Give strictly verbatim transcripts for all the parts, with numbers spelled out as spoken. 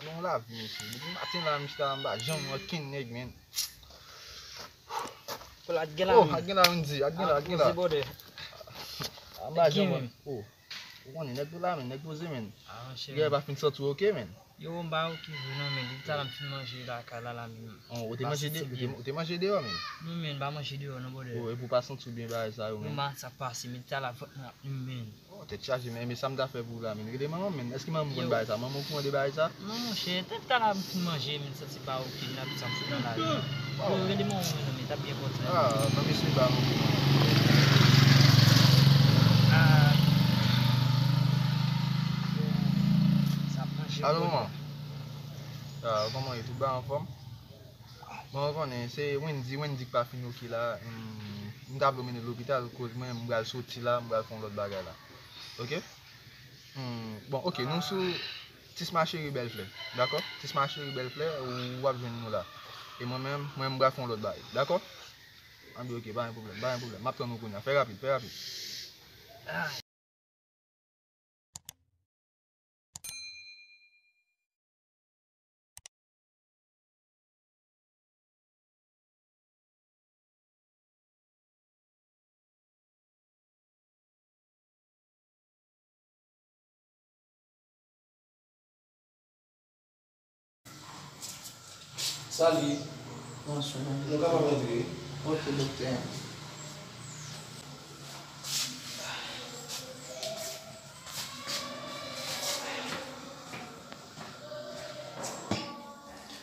Bon lavi, mesye. Depi maten la, m chita la, m pa janm wè okenn nèg, men. Pou la, gen la, oh, men. Ak gen la, Wendy, ak gen la, ak gen la. Poze bòdè. M pa janm wè. Oh, ou konnen nèg pou la, men, nèg poze, men. Ah, monchè. Gè pa fin santi w oke, men. Yo, m pa oke vre, non, men. Depi talè m fin manje lakay la, la, men. Oh, ou te manje de, ou te, ou te manje deyò, men. Non, men, m pa manje deyò, non, bòdè. Oh, epi w pa santi w byen bagay sa yo, men. Non, m pa sa pase, men talè vant mwen ap men. Oh, tèt chaje, men, men sa m ta fè pou ou la, men. Rele manman m, men. Èske manman m konn bagay sa? Manman m okouran de bagay sa? Non, monchè, depi talè m fin manje, men, m santi m pa oke, m ap sa m fout nan lari. Yo, rele manman m, men, men, t ap byen kontan. Ah, non, mesye, ba nou. Ah. Sa ap manje. Alo, manman. Ah, kòman w ye? Tout bagay anfòm? Bon, ou konnen, se Wendy, Wendy k pa fin oke la. Hmm, m ta vle w mennen l lopital, koz mwen, m pral soti la, m pral fè yon lòt bagay la. Oke? Hmm, bon, oke, nou sou Tis Ma Cheri Bèl Flè, dakò? Tis Ma Cheri Bèl Flè, ou, w ap jwenn nou la. E mwen menm, mwen, m pral fè yon lòt bagay, dakò? Anben, oke, pa gen pwoblèm, pa gen pwoblèm. M ap tann ou kounye a. Fè rapid, fè rapid. Salut. Bonswa. Nou kapab antre? Ok, doktè.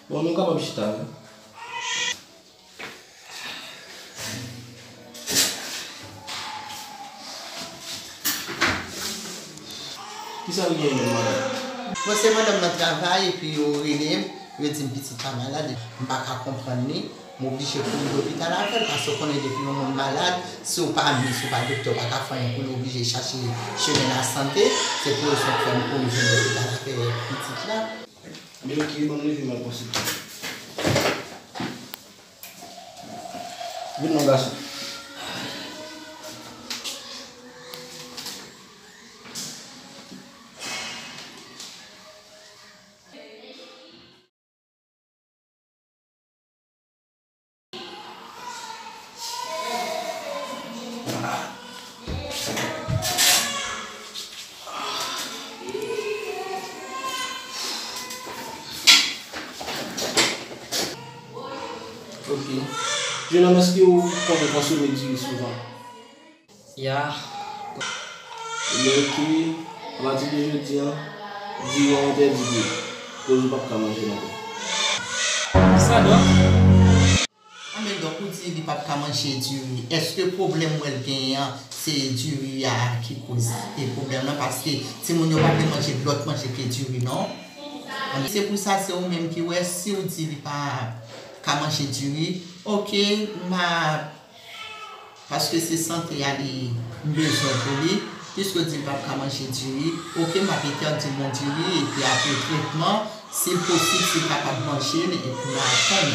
Bon, nou kapab chita, wi. Kisa l genyen menm, madanm? Bon, se madanm nan travay, epi yo rele m, yo di m pitit la malad, m pa ka konprann li, m oblije kouri lopital avè l, paske w konnen depi yon moun malad, si w pa medsen, si w pa doktè, w pa ka fè anyen pou l, w oblije chache chemen lasante, se pou rezon k fè m kouri vin lopital avè pitit la. Ebyen, oke, ban m leve m al konsilte. Vin non, gason. Ok. Jenòm, èske w konn konsome diri souvan? Ya. Ebyen, oke. Apati de jodi a, diri an entèdi pou ou. Koz ou p ap ka manje l ankò. Sa donk? Anben, donk, ou di li p ap ka manje diri. Èske pwoblèm w wè l genyen an, se diri a ki koz e pwoblèm nan? Paske timoun yo pa vle manje lòt manje ke diri, non. Anben, se pou sa, se ou menm ki wè, si w di li pa ka manje diri, oke, m a Paske se sante a li m bezwen pou li. Piske w di l p ap ka manje diri, oke, m ap entèdi l nan diri, epi apre tretman, si l posib, si l kapab manje l, epi m a tann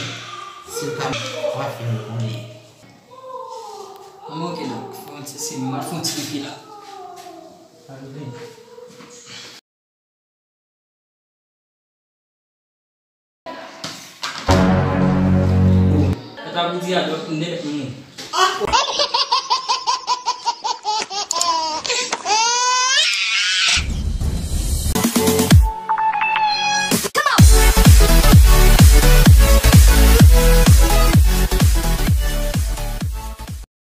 si l ka, w a fè m konnen. Bon, oke, donk, fè yon ti siy, m ap fè yon ti pipi la. Sa vle. Sa ta pou di a, dòk, m te mèt mouri.